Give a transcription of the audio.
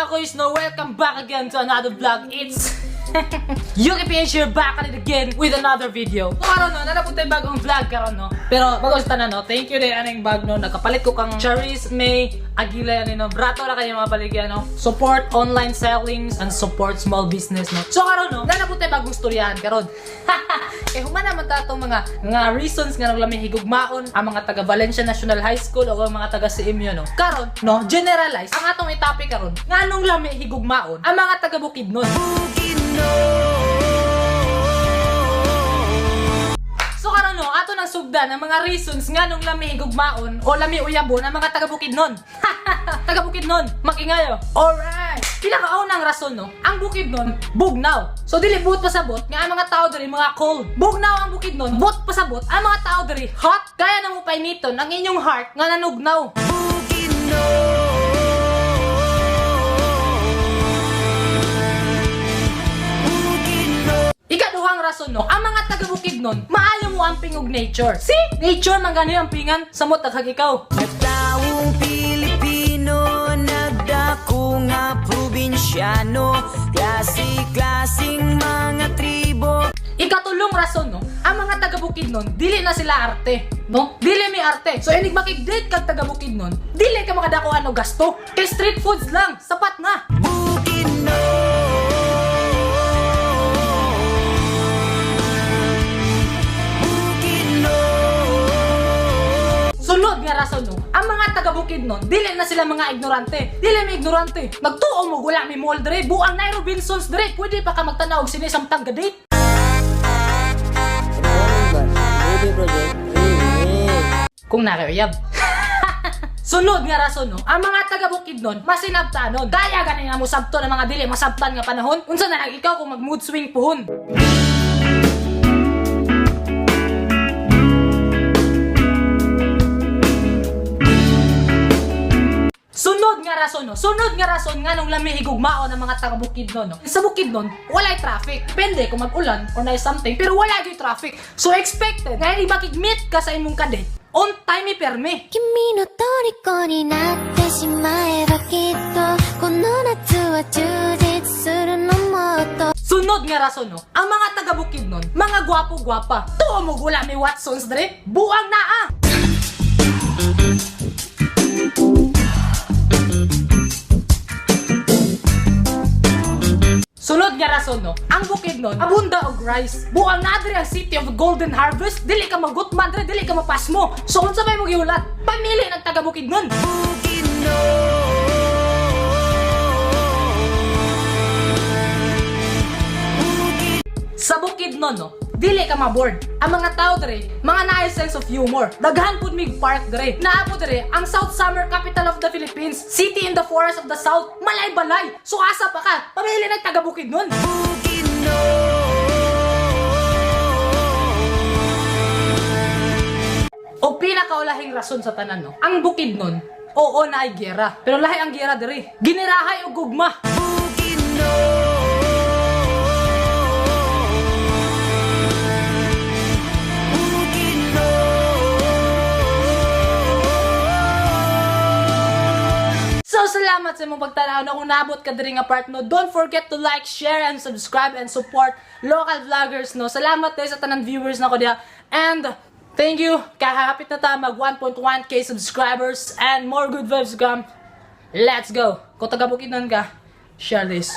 Mga kuys, no? Welcome back again to another vlog. It's Yuki PH here, back at it again with another video. So karon no, naa na pud tay bagong vlog karon, no. Pero bago sa tanan, no, thank you din aning bag, no. Nakapalit ko kang Charis May Aguila ani, no. Brato ra kayo mga baligya, no. Support online sellings and support small business, no. So karon, no, naa na pud tay bagong storyahan karon. Eh human naman ta atong mga reasons nga nang lami higugmaon ang mga taga Valencia National High School o ang mga taga CMU, no. Karon, no, generalize ang atong i-topic karon. Nganong lami higugmaon ang mga taga Bukidnon? So karon, no, ato nang sugdan ang mga reasons nganong lami higugmaon o lami uyabon ang mga taga Bukidnon. Taga Bukidnon, makingayo. Alright. Pinakaunang rason, no, ang Bukidnon bugnaw. So dili buot pasabot nga ang mga tao diri mga cold. Bugnaw ang Bukidnon, buot pasabot ang mga tao diri hot. Kaya na mo painiton ang inyong heart nga nanugnaw. Ikaduhang rason, no, ang mga taga Bukidnon, maayo mo ang pingog nature. See? Nature man gani ang pingan, samot daghag ikaw. Taong Pilipino, nagdako nga probinsyano, klase-klaseng mga tribo. Ikatulong rason, no, ang mga taga Bukidnon, dili na sila arte, no? Dili mi arte. So inig makig-date kag taga Bukidnon, dili ka makadako ano gasto. Kay street foods lang, sapat na. Bukidnon. Bukidnon. Sunod nga rason, no, ang mga taga Bukidnon, dili na sila mga ignorante. Dili mi ignorante. Nagtuo mo wala mi mall dre, buang na Robinsons dre, pwede pa ka magtanaw og sini samtang ga-date. Kung nakauyab. Sunod nga rason, no, ang mga taga Bukidnon masinabtanon. Kaya gani nga mo sabton ang mga dili masabtan nga panahon. Unsa na lang ikaw kung mag mood swing puhon? Sunod nga rason, no. Sunod nga rason nga nung lami higugmaon ang mga taga Bukidnon, no. Sa Bukidnon, walay traffic. Depende kung mag-ulan or na something, pero wala gyud traffic. So expected nga hindi makig-meet ka sa imong kadate on time perme. 君の虜になってしまえばきっとこの夏は充実するのもっと。 Sunod nga rason, no, ang mga taga Bukidnon, mga gwapo-gwapa. Tuo mo wala may Watsons dre, buang naa. Sunod nga rason, no, ang Bukidnon, abunda og rice. Buang na dre ang City of Golden Harvest, dili ka magutman dre, dili ka mapasmo. So unsa may mo gihulat? Pamili ng taga Bukidnon. Sa Bukidnon, no, dili ka maboard. Ang mga tao dre, mga naay sense of humor. Daghan pud mig park dre. Naa po dre ang South Summer Capital of the Philippines, City in the Forest of the South, Malay-balay. So asa pa ka? Pamili ng taga Bukidnon. O pinakaulahing rason sa tanan, no, ang Bukidnon, oo na ay giyera. Pero lahi ang giyera diri. Ginirahay og gugma. So, salamat sa imong pagtanaw na kung naabot ka diri nga part, no. Don't forget to like, share, and subscribe and support local vloggers, no. Salamat tayo sa tanan viewers na ko diha. And thank you. Kahapit na ta mag 1.1K subscribers and more good vibes to come. Let's go. Kung taga Bukidnon ka, share this.